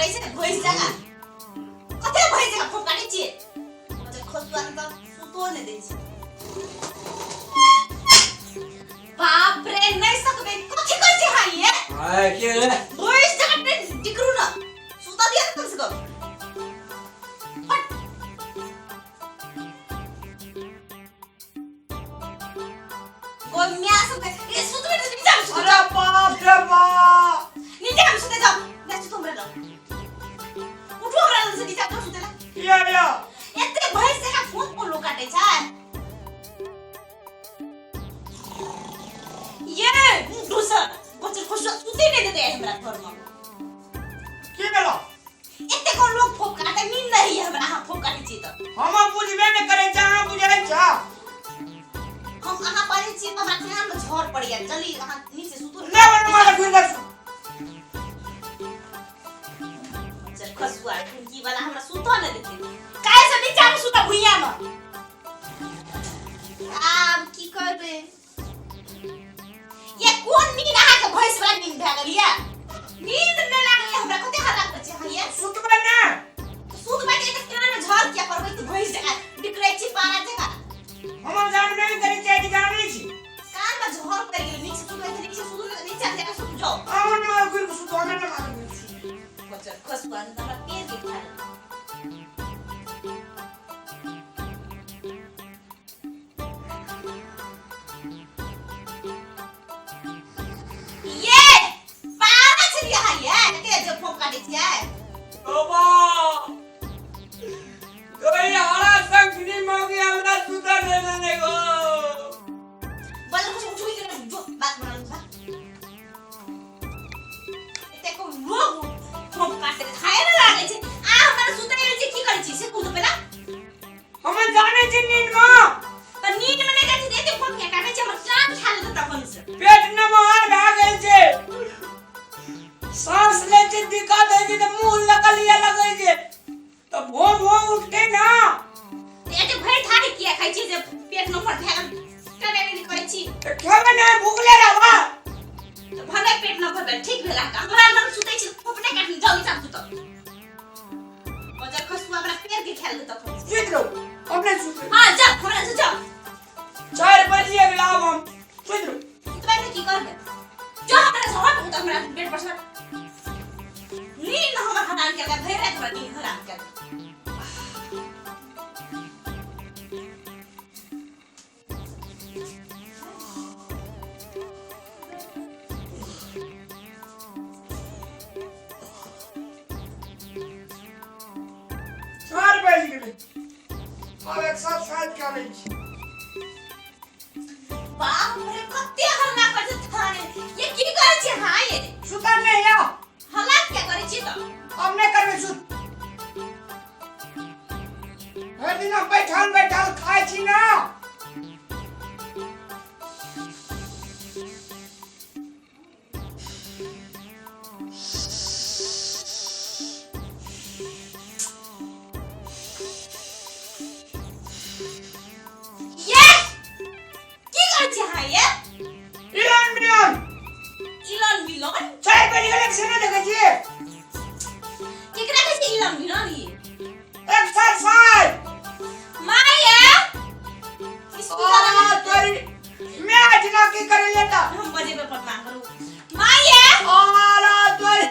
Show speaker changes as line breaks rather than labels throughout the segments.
काटै छै भैंस जकाँ कते भैंस जकाँ फोप काटै छियै बच्चा खसुआ के तऽ सुतो नहि दै छै बाप रे नहि सकबै कथी करै छै अहाँ ये
आय के रे
भैंस जकाँ नहि डिकरू न सुता दिया कम से कम हट कोई म्या सब ए सुतबे तऽ नीचा मे सुत
अरे बाप रे बाप
नीचा मे सुते जाओ नहि सुतो हमरा लग उठो हमरा लग से नीचा मे सुते ला
या या
एते भैंस जकाँ फोन पर लोक काटै छै ये दोसर बच्चा खुश सुते नहि देतै हमरा घरमे
की भेलो
एते कोन लोक फोप काटे नींद नहीं है हमरा अहाँ फोप काटै छी तऽ
हम बुझबे नहि करै छी अहाँ बुझै छ
हम अहाँ बाजै छी तऽ हमरा कान मे झड़ पड़ैया जल्दी अहाँ नीचे सुतू
नहि बन माला घुरि गेल
चल खसुआ ठुनकी वाला हमरा सुतऽ नहि देतै काहे से नीचा मे सुतऽ भुइया मे आब की करबै ये कोन नींद अहाँके भैंस वाला नींद भए गेल ये नींद नहि लागैया हमरा कते हल्ला करै छी अहाँ ये
सुतबै ने
सुतबै तऽ एते कान मे झड़ किया पड़बै तऽ भैंस जकाँ बिकरै छी पारा जकाँ
हम जानबे नहि करै छी कि जानै छी
कान मे झड़ पड़ि गेल नीक से सुतबै तऽ नीक से सुतू नहि तऽ नीचा जाके सुत जाउ
हमर मार घुरि के सुतू हमे नहि मार घुरि के सुतू
बच्चा खसुआ ने तऽ हमरा पेड़ के खा लेलक। ये पागल छलियै अहाँ ये एते जे फोन काटै छियै
बाबा गई हरा संगनी मौगी हमरा सुता दे देने गो
बल कुछ उठबी के जो बात बना लूं एते को लोग फोन काटे खाए ने लागै छै आ हमरा सुतै छै की करै छी से कहू तऽ पहिला
हम जाने छी नींद में
तऽ नींद में नहि जाइ छै तऽ एते फोन किया काटै छै हमर कान खा लेतै तखन से
पेट नमहर भए गेल छै सांस लै छै दिक्कत होइ छै तऽ मुंह लकलिया लगै छै तऽ भों भों उठते ना
तऽ एते भरि थारी किया खाइ छी जे पेट नमहर भए गेल टने नहि करै छी
तऽ खेबै नहि भूखले रहबा
तऽ भले पेट नमहर भेल ठीक भेल अहाँके हमरा लग सुतै छी फोप नहि काटने जाउ नीचा सुतब बजर खसुआ हमरा पेड़ के खायल तखन
सुति रहू हम नहि सुतबै
हां जा हमरा से जा
4 बजे गेल आब हम सुति रहू
सुतबै तऽ की करबै जा हमरा से हट उत हमरा बेड पर से नींद हमर हराम केलकै भरि राति हमरा नींद हराम केलकै
4 बाजि गेलै आब एक्सरसाइज करै छी
बाप रे कते हल्ला करै छै थाने ये की करै छी हां ये
सुतल नहि या
हल्ला किया करै छी तऽ
हम नहि करबै सुत भरि दिन हम बैठल बैठल खाइ छी ना
ये की करै छी अहाँ ये
इलन मिलन
इलन मिलन
4 बजे गेलै से नहि देखै छियै
केकरा कहै छै इलन मिलन ई
एक्सरसाइज
माया स्कूल
आ तोरी मैच ना की करे लेता
हम बजेबे पर ना करू माया
आरा तोरी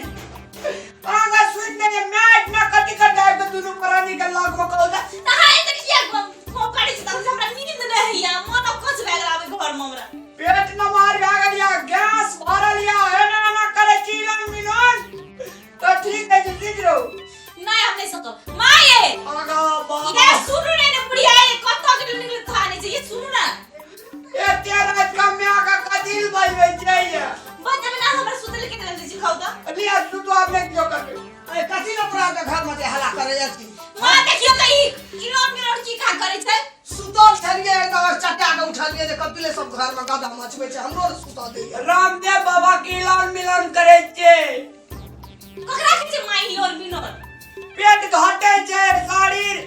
आगा सुन ने मैच ना कथी कर जाए के दुनू प्राणी के लाग में कहू
तऽ अहाँ एते किया फोन काटै छी तखन से हमरा नींद नहि होइया मन अकछ भए गेल आबै घरमे हमरा
पेट नमहर भए गेल या गैस भरल या एना एना करे छी इलन मिलन तऽ ठीक है सुति रहू
नहि हम नहि सकब माये
आगा बाबा
ये सुनू ने ने बुढ़िया ये कतऽ गेल निकल था नहि छै ये सुनू ना
एते रात का म्या का कथिल बजबै छै ये
बजबै ना हमरा सुतल के नहि छी खाउ तऽ
लिया सुतो आब नहि कियो करबै
ए कथी लए तोरा के घर में जे हल्ला करे जाइ छी
माँ देखियो तऽ ई इलन मिलन की का करै छै
सुतल छलियै एकदम चटा के उठलियै जे कपिले सब घर में गदा मचबै छै हमरो ने सुतऽ दैया
रामदेव बाबा के इलन मिलन करै छै
ककरा कहै छै माँ इलन मिलन
पेट घटे छै शरीर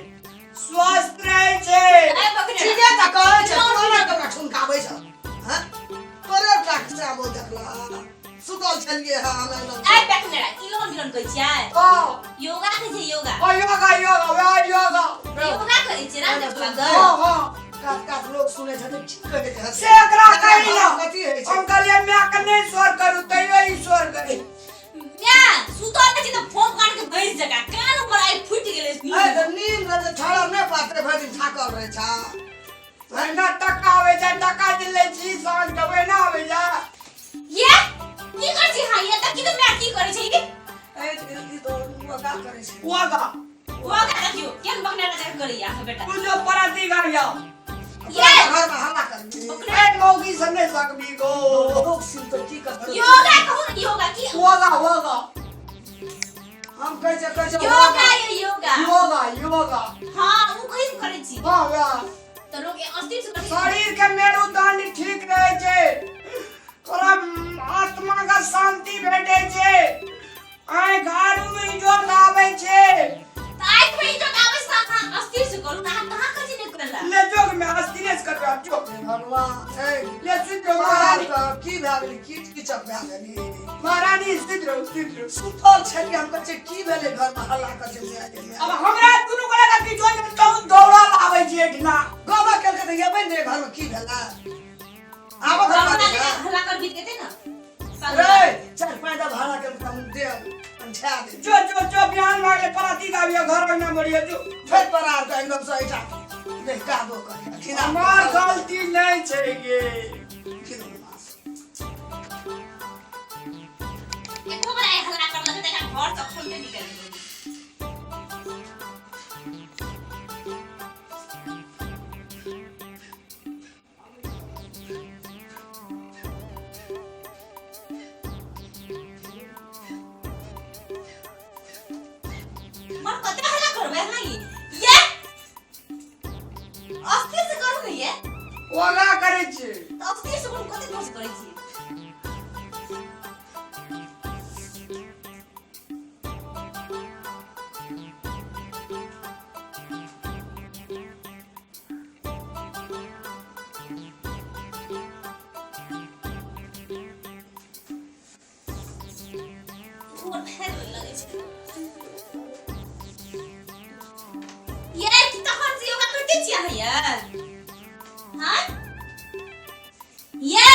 स्वस्थ रहै छै
ए बकरे
ठीके तऽ कहै छै तोरे के हमरा ठुनकाबै छ हँ तोरे टा के से बोल देखला सुतल छलियै हँ हम एकदम।
आइ बैठ लेड़ा की लोन मिलन कहै छियै?
हां।
योगा कहै छै योगा।
ओ योगा योगा वएह योगा।
योगा करै छियै रामदेव बाबा के?
हां हां।
कात कात लोक सुनै छथिन की कहै छै?
से एकरा कही ना।
कथी होइ छै?
हम कहलियै माय के नहि स्वर करू तैयो ई स्वर करी।
म्या सुतल रहै छी तऽ फोन काट के भैंस जकाँ कान हमर आइ फुटि गेलै।
ए तऽ नींद रहै छै ठहरल नहि पातै भरि दिन थाकल रहै छै।
ओहिना टका आबै छै टका जे लै छी साँझ के ओहिना आबै छै।
ये की करै छी? हाँ ये तऽ की तऽ माय की करै छै ई?
ए ई तऽ योगा करै छै।
योगा।
योगा देखियौ केहन बकने राजा करैया अहाँके बेटा।
तू जो पराती गाड़िया।
ये
घर में हल्ला करबी।
ए मौगी से नहीं सकबी गो।
लोक सुन तऽ की करतै?
योगा कहू ने योगा की?
योगा योगा।
हम कहै छै कहै छै
योगा ये योगा।
योगा योगा।
हाँ उ कहीं करै छी।
हाँ वएह।
तऽ लोक अस्थिर से करै।
शरीर के मेरुदंड ठीक रहे छै, तोरा आत्मा के शांति भेटे छै, आइ घर में इजोत आबै छै।
तऽ आँखि में इजोत आबै छै तऽ अहाँ अस्थिर से करू ने, अहाँ कहाँ कहै छी नहि करला?
ले जोग में अस्थिर से करबै आब जो।
हे भगवान ए
ले सुति रहू महारानी।
की भए गेलै? कीच कीचक भए गेली।
महारानी सुति रहू सुति रहू।
सुतल छलियै हम कहै छियै की भेलै घरमे हल्ला करै छै माय गे माय।
अब हमरा दुनू गोरा के किछो नहि कहूँ दौड़ल आबै छै एहिठिना।
गामा केलकै तऽ एबै ने घरमे की भेलै? आबऽ घरमे
हमरा
ने।
हल्ला कर बीत जेतै ने।
रे चारि पाँच दा भाड़ा केलकै हम देब अंठा दे।
जो जो जो बिहान भए गेलै पराती गाबियो घर ओहिना मरियो जो।
फेर परार के एकदम से एहिठाम देख कादो करी खिना।
हमर गलती नहि छै गे।
खिना मास।
एको बेर आइ हल्ला करलकै तऽ एकरा घर सँ खोलके निकालि देबै। मर कते हल्ला करबै अहाँ ई? ये अस्थिर से करू ने ये।
योगा करै छी।
तऽ अस्थिर से करू कते जोर से करै छी? गोर फेर लगै छै। ये की तखन से योगा करते छियै अहाँ ये? हाँ ये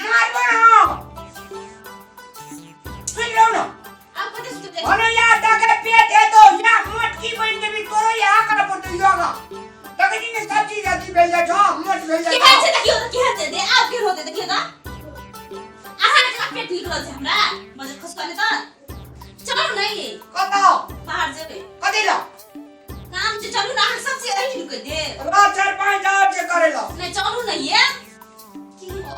मारबै हम। सुनि रहू ने।
आब कते सुतबै जाइ छी?
ओने या दगे पेट हेतौ या मोटकी बनि जेबी तोरो इएह करऽ पड़तौ योगा। देखै छी ने सब्जी अथी भेल जाइ छौ मोट भेल जाइ
केहन
छौ।
छै देखियौ तऽ केहन छै दे आब केहन होतै देखियौ तऽ। अहाँ जेना पेट निकलल छै हमरा बजट खसुआ नहि तऽ चलू ने ये।
कतऽ?
बाहर जेबै।
कथी लए?
काम छै चलू ने अहाँ सब चीज एहिठाम कहि देब।
रात चारि पाँच हजार छै करै लए।
नहि चलू ने ये।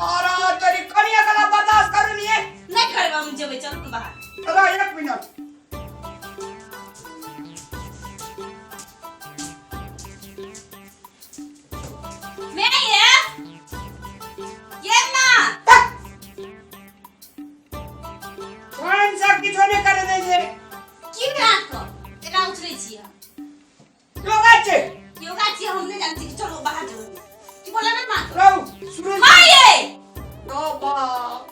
अरे तोरी कनिया कला बर्दाश्त करू नी।
नहि करबै हम जेबै चलू ने बाहर।
अरे एक मिनट।
मैं ये ये माँ
स्वयं से किछो नहि करे दै छै।
की भेल अहाँके? एना उछलै छियै?
योगा छै।
योगा छियै हम नहि जानै छी। चलू बाहर जेबै। की बोलला ना माँ?
रहू शुरू।
माँ ये
ओ बाप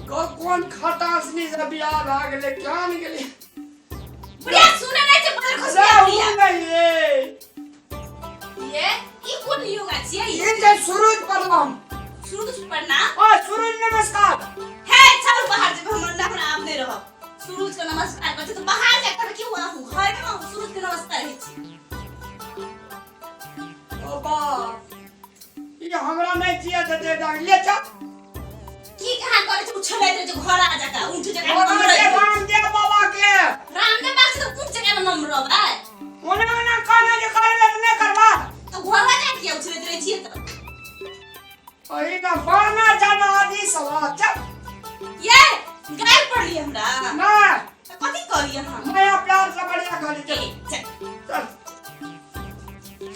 गो कोन खटासनी से बियाह भए गेलै क्या नहि गेलै।
बुढ़िया सुनै नहि छै बदल खसुआ
रहू
बुढ़िया।
नहि ये।
ये ई कोन योगा छियै?
ई जे सूरज प्रणाम।
सूरज प्रणाम?
आ सूरज नमस्कार।
हे चलू बाहर जेबै हमर ना हमरा आब नहि रहब। सूरज के नमस्कार करै छै तऽ बाहर जा कर क्यों आहू घर में सूरज के नमस्कार होइ छै।
ओ बाप ई हमरा नहि जिया देतै डांग ले चल।
की कहाँ करै छै उछलैत रहै छै घर आ जका ऊँच जगह
और
नम्बर
के रामदेव बाबा के।
रामदेव बाबा से तऽ ऊँच जगह में नम्बर रहबै।
ओना ओना कहना जे करे ले तऽ नहि करबा।
तऽ घर आ जा किया उछलैत रहै छियै तऽ?
अही ना बढ़ना जाना आदि सब चल।
ये गाय पड़ली हमरा।
ना।
तऽ कथी कहलियै अहाँ?
माया प्यार से बढ़िया कहली चल।
ए, चल।
चल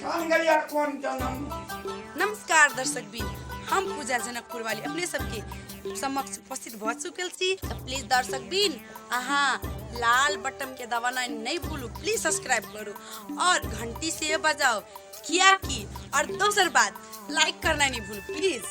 कौन गेलिया कोन जन्म।
नमस्कार दर्शक बिन, हम पूजा जनकपुर वाली अपने सबके समक्ष उपस्थित भऽ चुकल छी। तऽ प्लीज दर्शक बिन अहाँ लाल बटन के दबाना नहीं भूलू, प्लीज सब्सक्राइब करू और घंटी से बजाओ किया कि और दोसर बात लाइक करना नहीं भूलू प्लीज।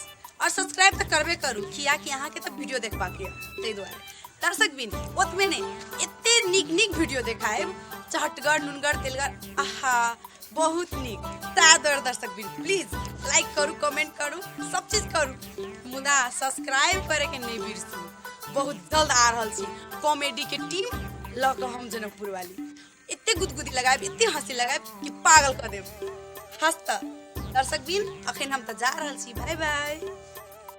और सब्सक्राइब तऽ करबे करू, कियाकि अहाँके तऽ वीडियो देखबाक यऽ, ताहि दुआरे। दर्शक बिन ओतबे नहि, एते नीक नीक वीडियो देखायब, चहटगर नुनगर तेलगर, आहा बहुत नीक। ताहि दुआरे दर्शक बिन प्लीज लाइक करू, कमेंट करू, सब चीज करू, मुदा सब्सक्राइब करैके नहि बिसरू। बहुत जल्द आ रहल छी कॉमेडी के टीम लऽ कऽ हम जनकपुर वाली। एते गुदगुदी लगायब, एते हंसी लगायब कि पागल कऽ देब। हंस तऽ दर्शक बिन अखन हम तऽ जा रहल छी। Bye bye.